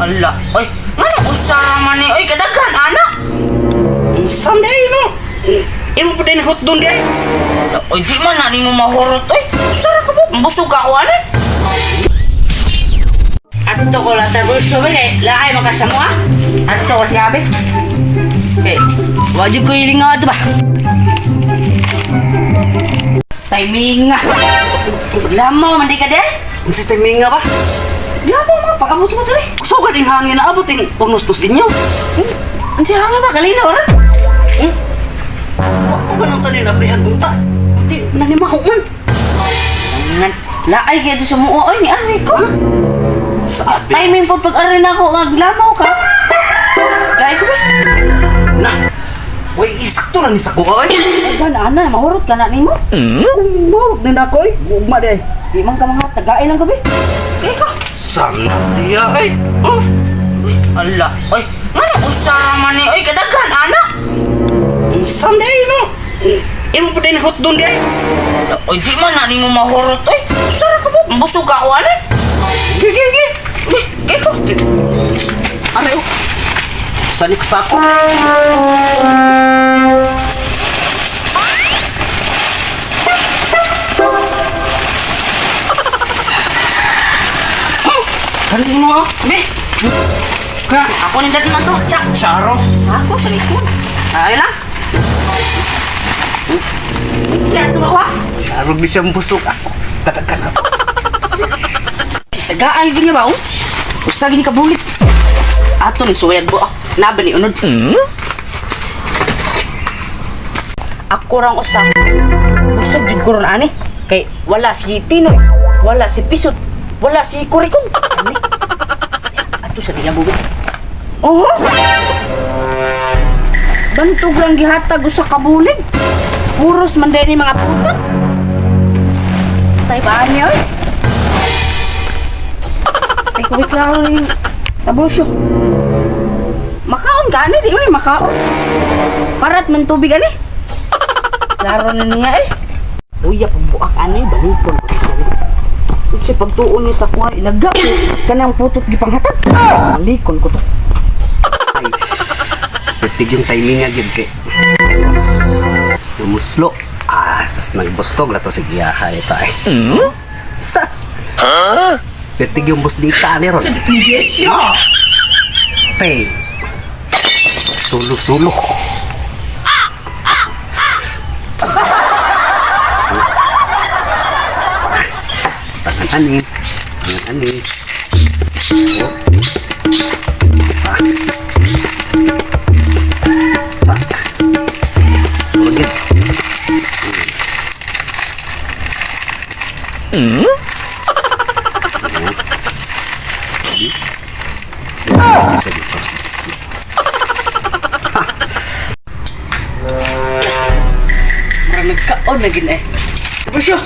Ala, oy, ngano usa man ni? Oy, kadaghan ana. Unsa man diay mo? Imo pa din hotdog diay. Ala, oy, di man na nimo mahurot oy. Usa ra ka ba? Busog ako ani. Adto ko lang sa bulso kay laay makasamo ah. Adto ko siya be. Eh, wajib ko ilingaw ato ba? Timing nga. Lamaw man di ka des? Unsa timing nga ba? Lamaw man pag-abot mo diri. Sugad ing hangin na abot ing unos tos inyo. Unsa hangin ba kalinaw ra? Wa pa ba nang tanin abrihan unta? Di na ni maho man. Ngan, laay kay sa muo oy ni ari ko. Sabi Timing po pag ari na ako maglamaw ka. Kay ko ba? na. Way isakto ra ni sa ko oy. Ay ba na ana mahurot ka na nimo? Mahurot din ako oy. Ugma diay. Di man ka mga tagain lang gabi. Kay ko. Sana siya ay. Oh. Uy, ala, oy, ngano usa man ni? Oy, kadaghan ana. Unsa man diay mo? Imo pa din hotdog diay. Ala, oy, di man na nimo mahurot oy. Usa ra ka ba? Busog ako ani. Gi gi gi. Uy, kay ko. Are oh. Sa ni kasako? Ano mo? Be. Ka, ako ni dati man to. Sa, Charo. ako sa likod. Ay lang. Sige, ito ako ah. Charo di siyang busog ako. Kadaghan ako. Tagaan gini ba oh? Usa gini ka bulit. Ato ni suwayag bo ah. Naba ni unod. Ako rang usa. Busog jud ko ron ani. Kay wala si Tinoy, wala si Pisot, wala si Kurikong. Ani. Ato sa nila bubi. Oh. Bantog lang gihatag usa ka bulig. Puros man din ni mga putot. Tay ba ani oy? Ay, kuwi klaro yung tabosyo. Makaon ka, ano? Di mo ni makaon. Parat man tubig, ano? Klaro na niya, eh. Uya, pagbuak, ano? Balikon ko siya. Uy, pagtuon ni sa kuha, ilaga. Kanang putot gipanghatag. Balikon ko to. Ay. Pertig yung timing nga gyud kay. Lumuslo. Ah, sas nagbusog na to si Giyaha ito ay. Sas. Pertig yung busdita ni ron. Yes, ya! Tay. Sulo-sulo. Tangan ani. Tangan ani. Oh. Ah. Ah. Ulit. Mura nagkaon na gin eh. Tabosyo!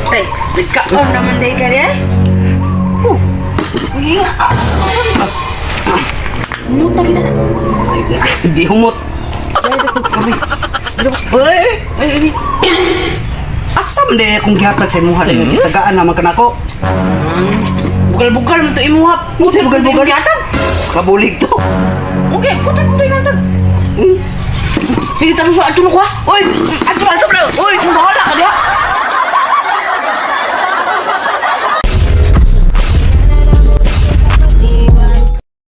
Tay, nagkaon naman day ka eh. Oh. Uy, nga. Ah, ah. Mutag na. Ay, di humot. Uy! Ay, ay, Asam de kung gihatag sa imuha mm Gitagaan naman kanako. Bugal-bugal mo to imuha. Unsa bugal-bugal? Gihatag. Kabulig to. Okay, putot mo to ihatag. Sige, tapos ato na ko ha. Uy! Ato na. Asam na! Uy! Ang bahala ka diha.